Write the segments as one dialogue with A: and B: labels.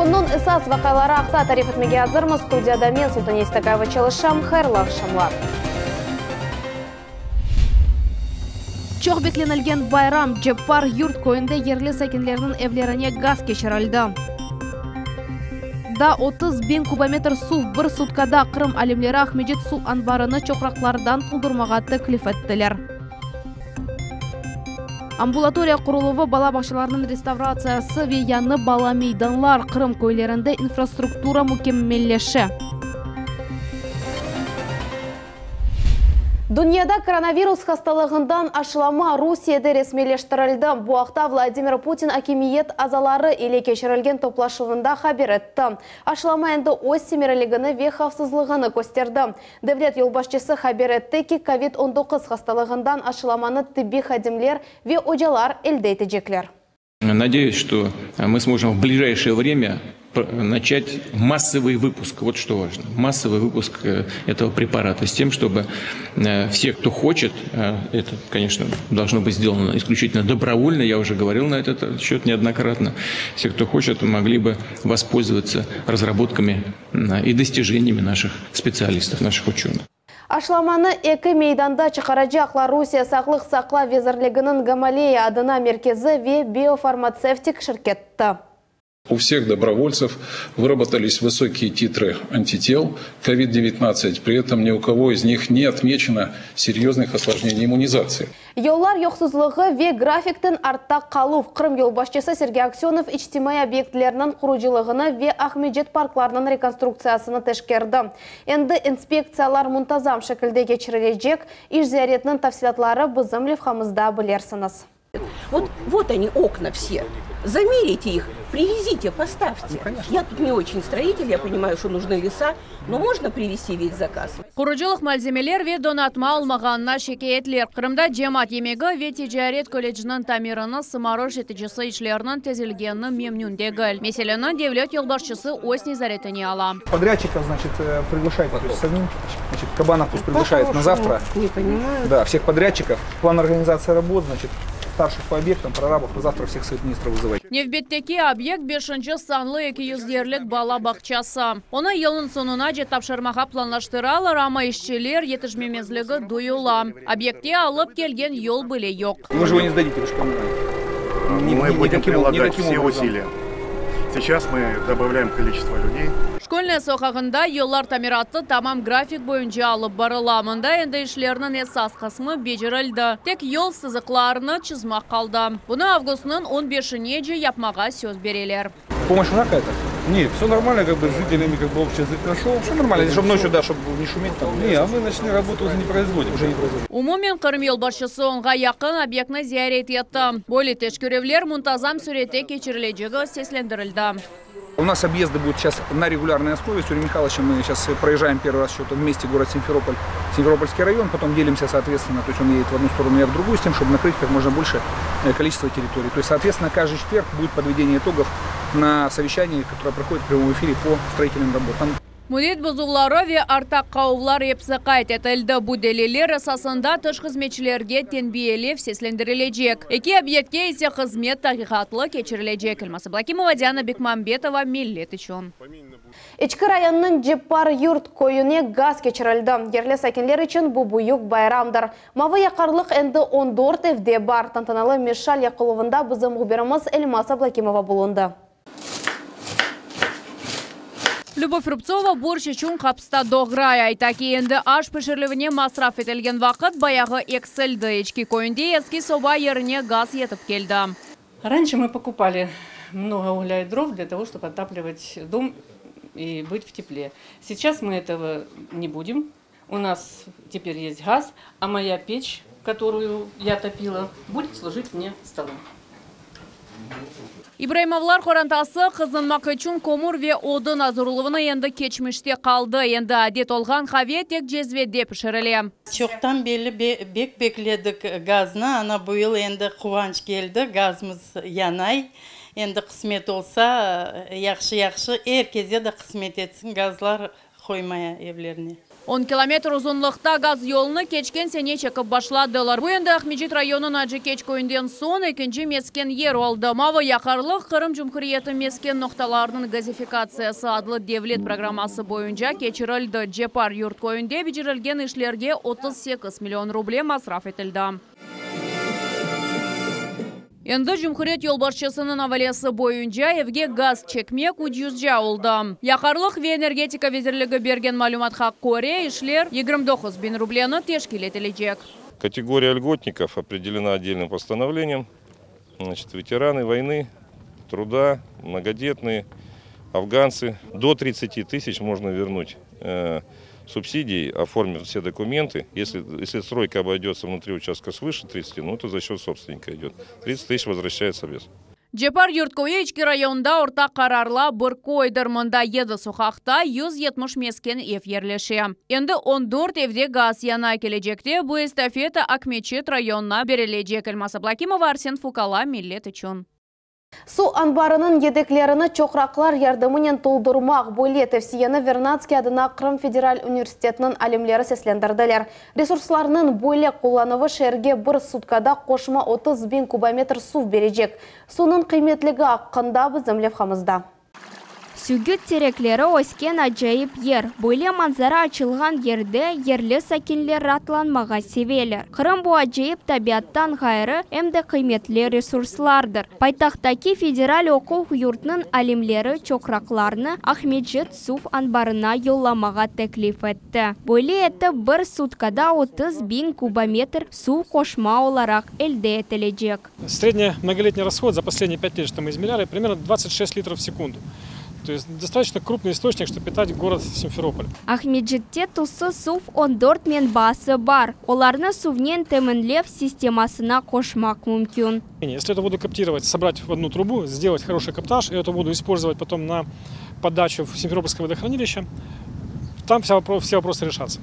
A: Künniñ esas vaqiaları aqta tarif etmege azırmız. Studiyada men, Sultaniye Stakayeva, çalışam. Hayırlı aqşamlar! Çoq beklenilgen bayram, Ceppar Yurt köyünde yerli sakinlerniñ evlerine gaz keçirildi. Daa 30 biñ kubometr suv bir sutkada, Qırım alimleri Aqmescit suv anbarını çoqraqlardan toldurmağa teklif ettiler. Ambulatoriya quruluvı, bala bağçalarınıñ restavratsiyası ve yañı bala meydanlar, Qırım köylerinde infrastruktura mükemmelleşe. Dünyada koronavirus hastalığından aşılama Rusiyede resmiyleştirildi. Bu aqta Vladimir Putin akimiyet azaları ile keçirilgen toplaşuvında haber etti. Aşılama endi öz semereligini ve havfsızlığını kösterdi. Devlet yolbaşçısı haber etti ki, COVID-19 hastalığından aşılamanı tibbiy hadimler ve ocalar elde etecekler.
B: Надеюсь, что мы сможем в ближайшее время начать массовый выпуск, вот что важно, массовый выпуск этого препарата с тем, чтобы все, кто хочет, это, конечно, должно быть сделано исключительно добровольно, я уже говорил на этот счет неоднократно, все, кто хочет, могли бы воспользоваться разработками и достижениями наших специалистов, наших ученых.
A: Aşılamanı eki meydanda çıqaracaqlar: Rusiye Sağlıq saqlav nazirliginiñ Gamaleya adına merkezi ve biofarmatsevtik şirketi.
C: У всех добровольцев выработались высокие титры антител COVID-19. При этом ни у кого из них не отмечено серьезных осложнений иммунизации.
A: Yollar yoqsuzlığı ve grafikten artta qaluv. Qırım yolbaşçısı Sergey Aksenov içtimaiy obyektleriniñ qurucılığını ve Aqmescit parklarınıñ rekonstruktsiyasını teşkerdi. Endi inspektsiyalar muntazam şekilde keçirilecek. İş ziyaretiniñ tafsilâtları bizim levhamızda bilерсiniz.
D: Вот, вот они, окна все. Замерите их, привезите, поставьте. Я тут не очень строитель, я понимаю, что нужны леса, но можно привезти весь заказ.
E: Qurucılıq malzemeler ve donatma olmağanına şikâyetler. Qırımda cemaat yemegi ve ticaret kolleciniñ tamirini sımarış eticisi işleriniñ tezletilgenine memnün degil. Meseleni devlet yolbaşçısı öz nezaretine ala.
F: Подрядчиков, значит, приглашайте, то есть самим, значит, Кабанов пусть приглашает на завтра.
D: Не понимаю.
F: Да, всех подрядчиков. План организации работ, значит, старших по объектам, прорабов, на завтра всех совет министров вызывать.
E: Nevbetteki obyekt 5 sanlı 200 yerlik bala bağçası. Onı yılnıñ soñunace tapşırmağa planlaştıralar, amma işçiler yetişmemezligi duyula. Obyektte alıp kelgen yol bile yoq.
F: Вы же его не сдадите, вы же понимаете. Ни-
G: Мы
F: ни-
G: будем
F: никаким,
G: прилагать
F: никаким
G: все
F: образом.
G: усилия. Сейчас мы добавляем количество людей.
E: Şkolnaya soqağında yollar tamiratı tamam grafik boyunca alıp barıla. Mında endi işlerniñ esas qısmı becerildi. Tek yol sızıqlarını çızmaq qaldı. Bunı avgustnıñ 15-nece yapmağa söz bereler.
F: Помощь нужна какая-то?
H: Нет, все нормально, как бы с жителями как бы общий язык нашел.
F: Все нормально, чтобы ночью, да, чтобы не шуметь там.
H: Не, а мы ночные работы уже не производим.
F: Уже не производим.
E: Umumen Qırım yolbaşçısı 10-ğa yaqın obyektni ziyaret etti. Böyle teşkerüvler muntazam sürette keçirilecegi seslendirildi.
F: У нас объезды будут сейчас на регулярной основе. С Юрием Михайловичем мы сейчас проезжаем первый раз что-то вместе город Симферополь, Симферопольский район, потом делимся, соответственно, то есть он едет в одну сторону, я в другую, с тем, чтобы накрыть как можно больше количество территорий. То есть, соответственно, каждый четверг будет подведение итогов на совещании, которое проходит в прямом эфире по строительным работам.
E: Müddet bozuvları ve artta qaluvlar episi qayd etildi. Bu deliller esasında tış hızmetçilerge tenbiyelev seslendirilecek. Eki obyektke ise hızmet taqiqatı keçirilecek. Elmasa Ablakimova, Diana Bekmambetova, Millet içün.
A: İçki rayonınıñ Ceppar Yurt köyüne gaz keçirildi. Yerli sakinler içün bu büyük bayramdır. Mavı yaqarlıq endi 14 evde bar. Tantanalı meşal yaqıluvında bizim mühbirimiz Elmasa Ablakimova bulundı.
E: Любовь Рубцова borşç içün qapısta doğray. Ayta ki, endi aş pişirilüvine masraf etilgen vaqıt bayağı eksildi. İçki köyünde eski soba yerine gaz yetip keldi.
I: Раньше мы покупали много угля и дров для того, чтобы отапливать дом и быть в тепле. Сейчас мы этого не будем. У нас теперь есть газ, а моя печь, которую я топила, будет служить мне столом.
E: İbraimovlar qorantası qızınmaq içün kömür ve odun azırluvını endi keçmişte qaldı. Endi adet olğan qave tek cezvede pişirile.
J: Çoqtan berli bek bekledik gaznı, ana bu yıl endi quvanç keldi, gazımız yanay. Endi qısmet olsa, yahşı yahşı, er kesge de qısmet etsin gazlar qoymaya evlerine.
E: On kilometr uzunlıqta gaz yolunı keçken sene çekip başladılar. Bu endi Aqmescit rayonınıñ Acı Keç köyünden soñ ekinci mesken yer oldı. Mavı yaqarlıq Qırım Cumhuriyeti mesken noqtalarınıñ gazifikatsiyası adlı devlet programması boyunca keçirildi. Cepar Yurt köyünde becerilgen işlerge 38 million ruble masraf etildi. Endi cumhuriyet yolbaşçısınıñ avalesi boyunca evge gaz çekmek ucuzca oldı. Yaqarlıq ve energetika vezirligi bergen malümatqa köre, işler 29 biñ rubleni teşkil etilecek.
K: Kategoriya lgotnikov opredelена otдельным постановлением. Значит, ветераны войны, труда, многодетные, афганцы. До 30 тысяч можно вернуть субсидии, оформив все документы. Если, если стройка обойдется внутри участка свыше 30, ну, то за счет собственника идет. 30 тысяч возвращается без.
E: Cepar Yurt köyü İçki rayonında Orta Qararla bir köydir. Mında yedi soqaqta 170 mesken ev yerleşe. Endi 14 evde gaz yana. Kelecekte bu estafeta Aqmeçit rayonına berilecek. Elmaz Ablakimova, Arsen Fukala, Millet içün.
A: Suv anbarınıñ yedeklerini çoqraqlar yardımınen toldurmaq böyle tevsiyeni Vernadskiy adına Qırım federal universitetiniñ alimleri seslendirdiler. Resurslarnıñ böyle qullanuvı şeerge bir sutkada qoşma 30 biñ kubometr suv berecek. Suvnıñ qıymetligi aqqında bizim levhamızda.
L: Sügüt terekleri ösken acayip yer. Böyle manzara açılğan yerde yerli sakinler raatlanmağa seveler. Qırım bu acayip tabiattan ğayrı, em de qıymetli resurslardır. Paytahttaki federal oquv yurtnıñ alimleri çoqraqlarnı Aqmescit suv anbarına yollamağa teklif etti. Böyle etip, bir sutkada 30 biñ kubometr suv qoşma olaraq elde etilecek.
M: Средний многолетний расход за последние 5 лет, что мы измеряли, примерно 26 литров в секунду. То есть достаточно крупный источник, чтобы питать город Симферополь.
L: Aqmescitte tuzsuz suv 14 menbaası bar. Olarnı suvnen teminlev sistemasına qoşmaq mümkün.
M: Если эту воду каптировать, собрать в одну трубу, сделать хороший каптаж и эту воду использовать потом на подачу в Симферопольское водохранилище, там вся, все вопросы решатся.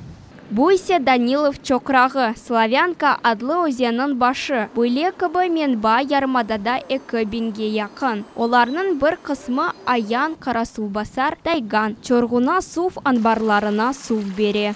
L: Bu ise Danilov çoqrağı, Slavânka adlı özenniñ başı. Böyle kibi menba yarımadada 2000ge yaqın. Olarnıñ bir qısmı Ayan, Qarasuvbasar, Taygan, Çorğuna suv anbarlarına suv bere.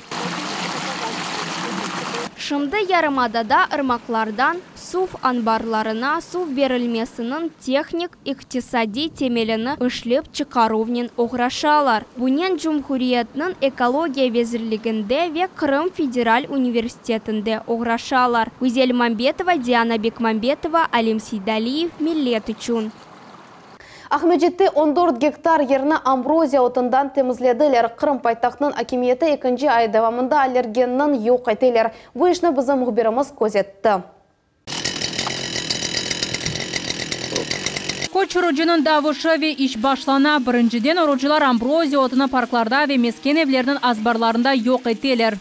L: Şimdi yarımadada irmaqlardan suv anbarlarına suv berilmesiniñ tehnik-iqtisadiy temelini işlep çıqaruvnen oğraşalar. Bunen Cumhuriyetniñ Ekologiya vezirliginde ve Qırım federal universitetinde oğraşalar. Güzel Mambetova, Diana Bekmambetova, Alim Seydaliyev, Millet içün.
A: Aqmescitte 14 gektar yerni ambroziya otundan temizlediler. Qırım paytahtınıñ akimiyeti ekinci ay devamında allergenniñ yoq eteler. Bu işni bizim mühbirimiz közetti.
E: Köçüriciniñ davuşı ve iş başlana. Birinciden orucılar ambroziya otunı parklarda ve mesken evlerniñ azbarlarında yoq eteler.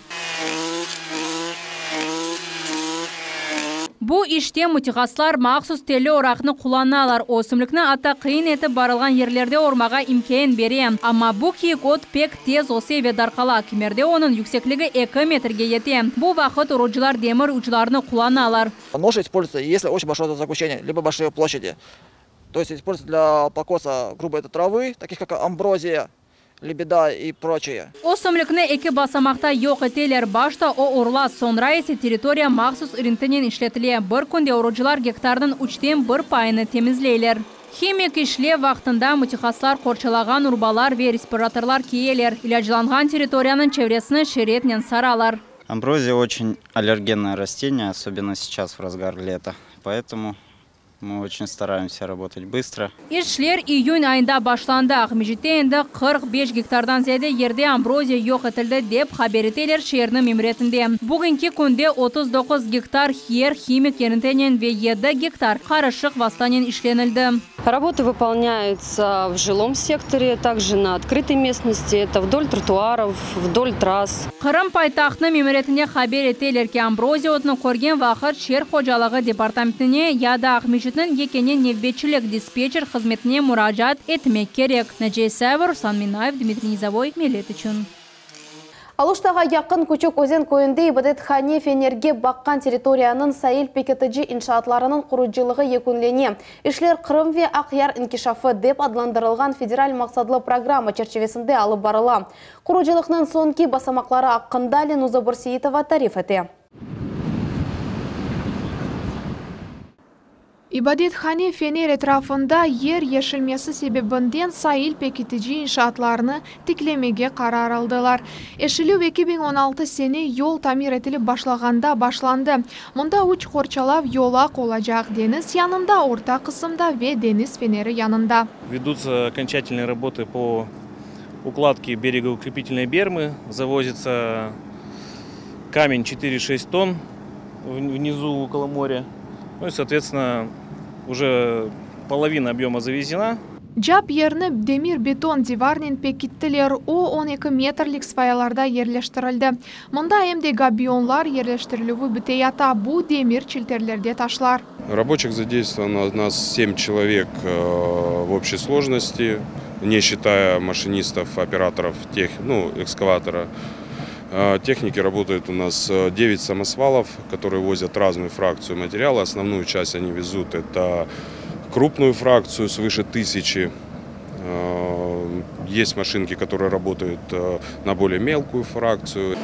E: Bu işte mütehassıslar mahsus telli oraqnı qullanalar. Ösümlikni atta qıyın etip barılğan yerlerde ormağa imkân bere. Amma bu kiyik ot pek tez öse ve darqala. Kimerde onıñ yüksekligi 2 metrge yete. Bu vaqıt orucılar demir uclarını qullanalar.
N: Нож используется, если очень большое загущение, либо большие площади. То есть используется для покоса грубой травы, таких как амброзия, лебеда и прочее.
E: Ösümlikni eki basamaqta yoq eteler. Başta o orula, soñra ise territoriya mahsus irintinen işletile. Bir künde orucılar gektarnıñ üçten bir payını temizleyler. Himik işlev vaqtında mütehassıslar qorçalağan urbalar ve respiratorlar kiyeler. İlâclanğan territoriyanıñ çevresini şeritnen saralar.
O: Амброзия очень аллергенное растение, особенно сейчас в разгар лета. Поэтому мы очень стараемся работать быстро.
E: İşler iyün ayında başlandı. Aqmescitte endi 45 gektardan ziyade yerde ambroziya yoq etildi dep haber eteler şeerniñ memuriyetinde. Bugünki künde 39 gektar yer himik erintinen ve 7 gektar qarışıq vastanen işlenildi.
P: Работы выполняются в жилом секторе, также на открытой местности, это вдоль тротуаров, вдоль трасс.
E: Qırım paytahtınıñ memuriyetinde haber eteler ki, ambroziya otunı körgen vaqıt şeer hocalığı departamentine ya da Aqmescitniñ yekâne nevbetçilik dispetçer hızmetine muracaat etmek kerek. Naciye Isayeva, Ruslan Minayev, Dmitriy Nizavoy, Millet içün.
A: Aluştağa yaqın Küçük Özen köyünde ibadethane fenerge baqqan territoriyanıñ sail pekitici inşaatlarınıñ qurucılığı yekünlene. İşler Qırım ve Aqyar inkişafı dep adlandırılğan federal maqsatlı programma çerçivesinde alıp barıla. Qurucılıqnıñ soñki basamaqları aqqında Lenuza Börseitova tarif ete.
Q: İbadethane fener etrafında yer yeşilmesi sebebinden sail pekitici inşaatlarını tiklemege qarar aldılar. Eşilüv 2016 sene yol tamir etilip başlağanda başlandı. Mında üç qorçalav yolaq olacaq, deñiz yanında, orta qısımda ve deñiz feneri yanında.
R: Ведутся окончательные работы по укладке берегоукрепительной бермы. Завозится камень 4,6 тонн внизу около моря. Ну и, соответственно, уже половина объема завезена.
Q: Cap yerni demir-beton divarnen pekittiler, o, 12 metrlik svayalarda yerleştirildi. Mında em de gabionlar yerleştirilüvi biteyata, bu demir çilterlerde taşlar.
S: Рабочих задействовано у нас 7 человек в общей сложности, не считая машинистов, операторов тех, ну, экскаватора. Техники работают у нас 9 самосвалов, которые возят разную фракцию материала. Основную часть они везут, это крупную фракцию свыше 1000. Есть машинки, которые работают на более мелкую фракцию.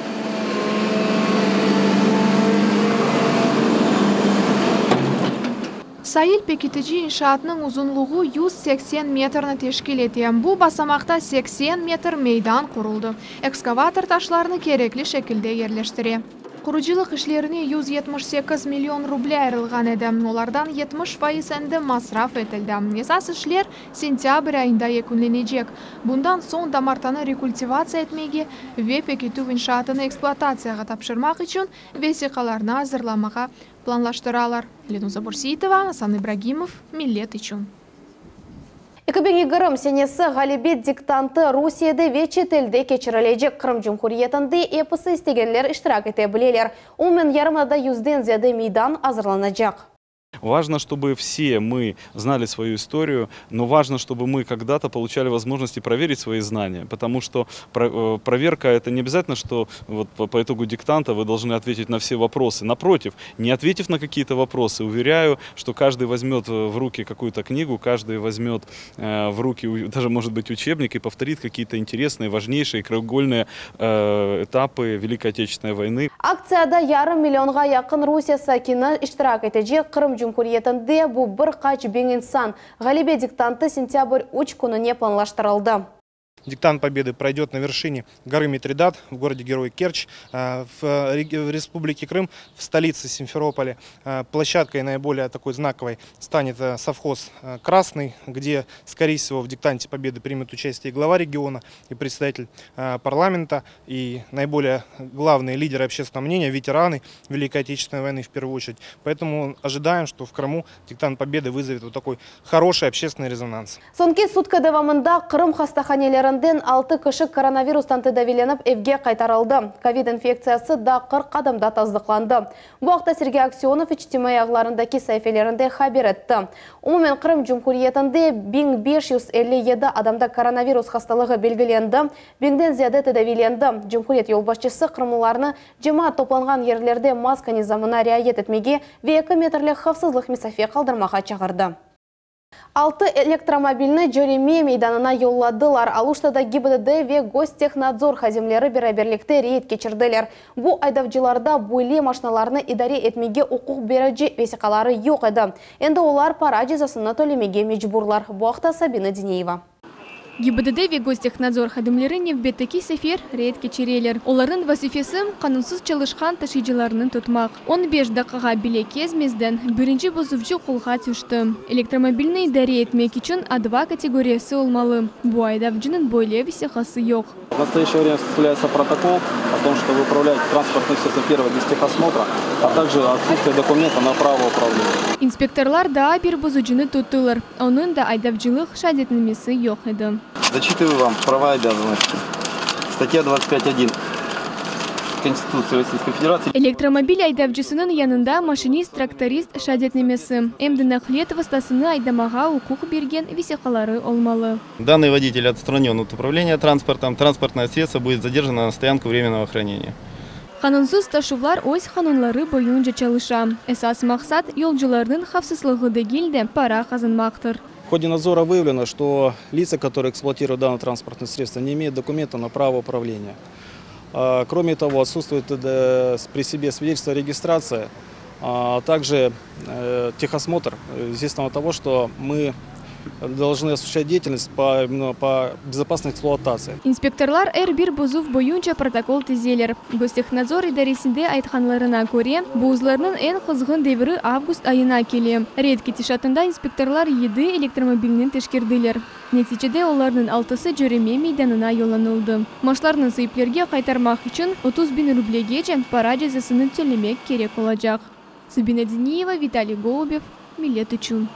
Q: Sail pekitici inşaatnıñ uzunlığı 180 metrni teşkil ete. Bu basamaqta 80 metr meydan quruldı. Ekskavator taşlarnı kerekli şekilde yerleştire. Qurucılıq işlerine 178 million ruble ayırılğan edi. Olardan 70% endi masraf etildi. Esas işler sentâbr ayında yekünlenecek. Bundan soñ damartanı rekultivatsiya etmege ve pekitüv inşaatını ekspluatatsiyağa tapşırmaq içün vesiqalarnı azırlamağa planlaştıralar. Lenuza Börseitova, Asan İbragimov, Millet içün.
A: 2020 senesi Ğalebe diktantı Rusiyede ve çetelde keçirilecek. Qırım Cumhuriyetinde episi istegenler iştirak ete bileler. Umumen yarımadada yüzden ziyade meydan azırlanacaq.
T: Важно, чтобы все мы знали свою историю, но важно, чтобы мы когда-то получали возможности проверить свои знания, потому что проверка это не обязательно, что вот по итогу диктанта вы должны ответить на все вопросы. Напротив, не ответив на какие-то вопросы, уверяю, что каждый возьмет в руки какую-то книгу, каждый возьмет в руки даже, может быть, учебник и повторит какие-то интересные, важнейшие, краеугольные этапы Великой Отечественной войны.
A: Aktsiyada yarım millionğa yaqın Rusiye sakini iştirak etecek. Qırım Cumhuriyetinde bu bir qaç biñ insan. Ğalebe diktantı sentâbr 3 kününe planlaştırıldı.
U: Диктант Победы пройдет на вершине горы Митридат в городе-герой Керчь, в Республике Крым, в столице Симферополе. Площадкой наиболее такой знаковой станет совхоз Красный, где, скорее всего, в Диктанте Победы примет участие и глава региона, и председатель парламента, и наиболее главные лидеры общественного мнения, ветераны Великой Отечественной войны в первую очередь. Поэтому ожидаем, что в Крыму Диктант Победы вызовет вот такой хороший общественный резонанс.
A: Soñki sutka devamında Qırım hastahanelerinden 6 kişi koronavirustan tedaviylenip evge qaytarıldı. Kovid infektsiyası da 40 adamda tasdıqlandı. Bu aqta Sergey Aksönov içtimaiy ağlarındaki saifelerinde haber etti. Umumen Qırım Cumhuriyetinde 1557 adamda koronavirus hastalığı belgilendi, biñden ziyade tedaviylendi. Cumhuriyet yolbaşçısı qırımlılarnı cemaat toplanğan yerlerde maska nizamına riayet etmege ve 2 metrlik havfsızlıq mesafe qaldırmağa çağırdı. 6 elektromobilni cöreme meydanına yolladılar. Aluştada GİBDD ve Gostehnadzor hadimleri beraberlikte reyd keçirdiler. Bu aydavcılarda böyle maşinalarnı idare etmege uquq berici vesiqaları yoq edi. Endi olar para cezasını tölemege mecburlar. Bu aqta Sabina Dineyeva.
V: GİBDD ve Gostehnadzor hadimleri nevbetteki sefer reyd keçireler. Olarnıñ vazifesi, qanunsız çalışqan taşıyıcılarnı tutmaq. 15 daqiqa bile kezmezden, birinci bozuvcı qolğa tüşti. Elektromobilni idare etmek içün A2 kategoriyası olmalı. Bu aydavcınıñ böyle vesiqası yoq.
W: В настоящее время составляется протокол о том, что вы управляете транспортным средством первого без техосмотра, а также отсутствие документа на право управления.
V: İnspektorlar daa bir bozucını tuttılar. Onıñ da aydavcılıq şeadetnamesi yoq edi.
X: Зачитываю вам права и обязанности. Статья 25.1.
W: Конституции Российской Федерации.
V: Elektromobil aydavcısınıñ yanında maşinist-traktorist şeadetnamesi, em de naqliyat vastasını aydamağa uquq bergen vesiqaları olmalı.
B: Данный водитель отстранен от управления транспортом. Транспортное средство будет задержано на стоянку временного хранения.
V: Qanunsız taşuvlar öz qanunları boyunca çalışa. Esas maqsat, yolcularnıñ havfsızlığı degil de, para qazanmaqtır.
W: В ходе надзора выявлено, что лица, которые эксплуатируют данное транспортное средство, не имеют документа на право управления. Кроме того, отсутствует при себе свидетельство о регистрации, а также техосмотр, естественно, того, что мы должны осуществлять деятельность по, именно по безопасной эксплуатации.
V: İnspektorlar er bir bozuv boyunca protokol tizeler. Gostehnadzor idaresinde aytqanlarına köre, bozuvlarnıñ eñ qızğın deviri avgust ayına kele. Reyd ketişatında inspektorlar yedi elektromobilni teşkerdiler. Neticede olarnıñ altısı cöreme meydanına yollanıldı. Maşnalarnı saiplerge qaytarmaq içün 30 biñ rublegece para cezasını tölemek kerek olacaq. Sabina Diniyeva, Vitaliy Golubev, Millet içün.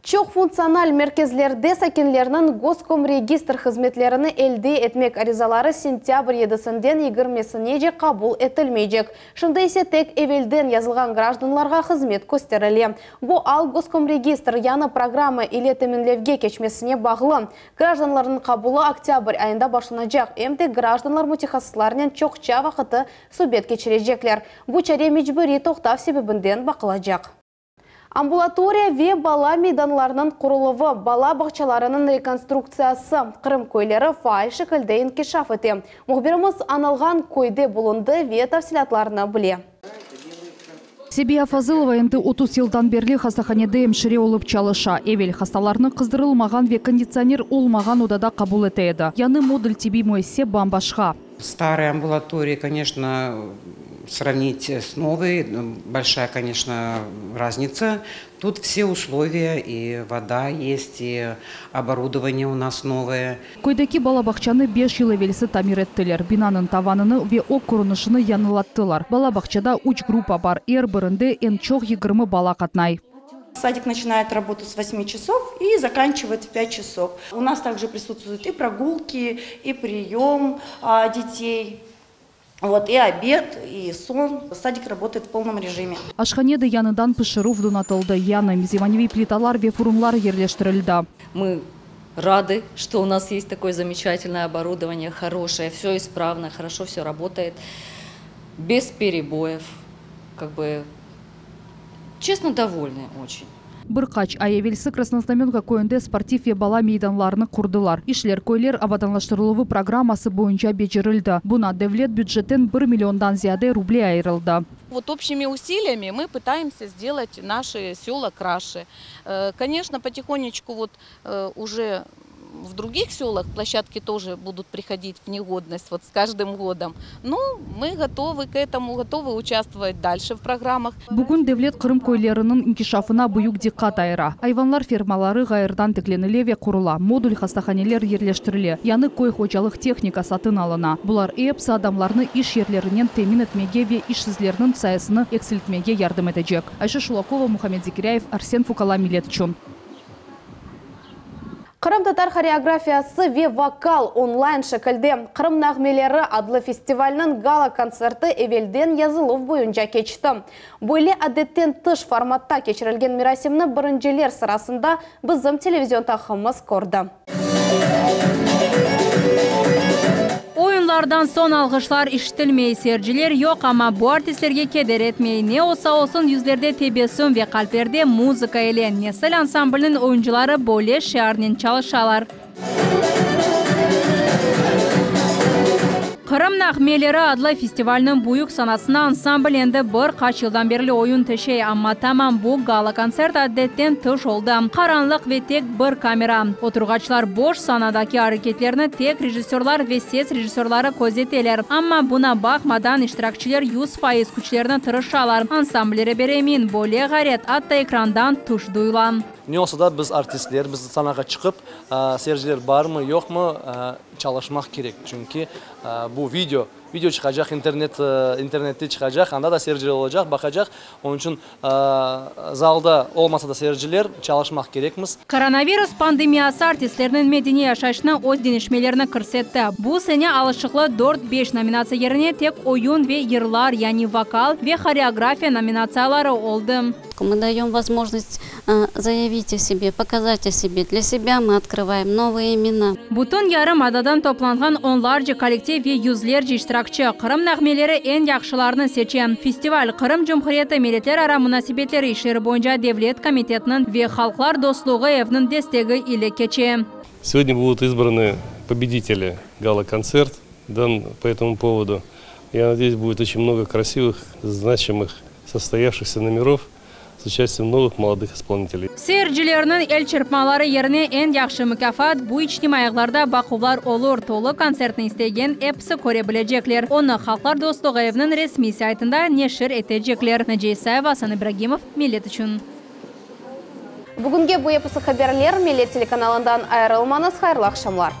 A: Çoq funktsional merkezlerde sakinlerniñ Goskomregistr hızmetlerini elde etmek arizaları sentâbr 7-sinden 20-sinece qabul etilmeycek. Şimdi ise tek evelden yazılğan grajdanlarğa hızmet kösterile. Bu al Goskomregistr yañı programma ile teminlevge keçmesine bağlı. Grajdanlarnıñ qabulı oktâbr ayında başlanacaq. Em de grajdanlar mütehassıslarnen çoqça vaqıtı subet keçirecekler. Bu çare mecburiy toqtav sebebinden baqılacaq. Ambulatoriya ve bala meydanlarınıñ quruluvı, bala bağçalarınıñ rekonstruktsiyası Qırım köyleri faal şekilde inkişaf ete. Mühbirimiz añılğan köyde bulundı ve tafsilâtlarını bile.
C: Sebiya Fazılova endi 30 yıldan berli hastahanede emşire olıp çalışa. Evel hastalarnı qızdırılmağan ve konditsioner olmağan odada qabul ete edi. Yañı modul tibbiy müessise bam-başqa.
D: Старые амбулатории, конечно, сравнить с новой, большая, конечно, разница. Тут все условия, и вода есть, и оборудование у нас новое.
C: Köydeki bala bağçanı 5 yıl evelsi tamir ettiler. Binanıñ tavanını ve ög körünişini yañılattılar. Bala bağçada 3 gruppa bar. Er birinde eñ çoq 20 bala qatnay.
X: Садик начинает работу с 8 часов и заканчивает в 5 часов. У нас также присутствуют и прогулки, и прием детей, вот, и обед, и сон. Садик работает в полном режиме.
C: Aşhanede yañıdan pişirüv donatıldı. Yañı zemaneviy plitalar ve furunlar yerleştirildi.
P: Мы рады, что у нас есть такое замечательное оборудование, хорошее, все исправно, хорошо все работает, без перебоев. Как бы, честно, довольны очень.
C: Bir qaç ay evelsi Krasnoznamenka köyünde sportiv ve bala meydanlarını qurdılar. İşler köyler abadanlaştırıluvı programması boyunca becerildi. Buña devlet bücetten 1 milliondan ziyade ruble ayırıldı.
Y: Вот общими усилиями мы пытаемся сделать наши села краше. Конечно, потихонечку вот уже в других селах площадки тоже будут приходить в негодность вот с каждым годом. Но мы готовы к этому, готовы участвовать дальше в программах.
C: Bugün devlet Qırım köyleriniñ inkişafına büyük diqqat ayıra. Ayvanlar fermaları ğayrıdan tiklenile ve qurula. Modul hastahaneler yerleştirile. Yañı köy hocalıq tehnika satın alına. Bular episi adamlarnı iş yerlerinen temin etmege ve işsizlerniñ sayısını eksiltmege yardım etecek. Ayşe Şulakova, Muhammed Zekiryayev, Arsen Fukala Millet içün.
A: Qırımtatar horeografiyası ve vokal onlayn şekilde Qırım nağmeleri adlı festivalniñ gala kontserti evelden yazıluv boyunca keçti. Böyle adetten tış formatta keçirilgen merasimni birinciler sırasında bizim televizion taqımımız kördi.
E: Oyunlardan soñ alğışlar işitilmey, seyirciler yoq, amma bu artistlerge keder etmey. Ne olsa olsun yüzlerde tebessüm ve qalplerde muzıka ile Nesil ansambliniñ oyuncıları böyle şiarnen çalışalar. Qırım nağmeleri adlı festivalniñ büyük sanasında ansambl endi bir qaç yıldan berli oyun töşey, amma tamam bu gala kontsert adetten tış oldı. Qaranlıq ve tek bir kamera. Oturğaçlar boş sanadaki areketlerni tek rejissörlar ve ses rejissörları közeteler. Amma buña baqmadan iştirakçiler 100% küçlerini tırışalar. Ansambl reberi emin, böyle ğayret atta ekrandan tış duyula.
W: Ne olsa da biz artistler, biz sanağa çıqıp, seyirciler barmı, yoqmı çalışmaq kerek. Çünki bu video.
F: Video çıqacaq, internet, internette çıqacaq, anda da seyirciler olacaq, baqacaq. Onıñ içün zalda olmasa da seyirciler, çalışmaq kerekmiz.
G: Koronavirus pandemiyası artistlerniñ medeniy yaşayışına öz deñişmelerini kirsetti. Bu sene alışıqlı dört-beş nominatsiya yerine tek oyun ve yırlar, yani vokal ve horeografiya nominatsiyaları oldı.
H: Mı dayom vozmojnost zayavit o sebe, pokazat o sebe, dlâ sebâ mı otkrıvayem novıye imena.
G: Bütün yarımadadan toplanğan onlarca kollektiv ve yüzlerce iştirakçi Qırım nağmeleri eñ yahşılarını seçe. Festival Qırım Cumhuriyeti Milletlerara munasebetleri işleri boyunca devlet komitetiniñ ve Halqlar dostluğı evniñ destegi ile keçe.
I: Segodnâ budut izbrany pobediteli gala-kontsert dan po etomu povodu. Ya nadeyüs, budet oçen mnogo krasivıh, znaçimıh, sostoyavşihsâ nomerov s uçastiyem novıh molodых ispolniteley.
G: Seyircilerniñ el çırpmaları yerine eñ yahşı mukâfat, bu içtimaiy ağlarda baquvlar olur, tolu kontsertni istegen episi köre bilecekler. Onı Halqlar dostluğı eviniñ resmiy saytında neşir etecekler. Naciye İsayeva, Asan İbragimov, Millet içün.
A: Bugünge bu episi haberler, Millet telekanalından ayırılmañız, hayırlı aqşamlar.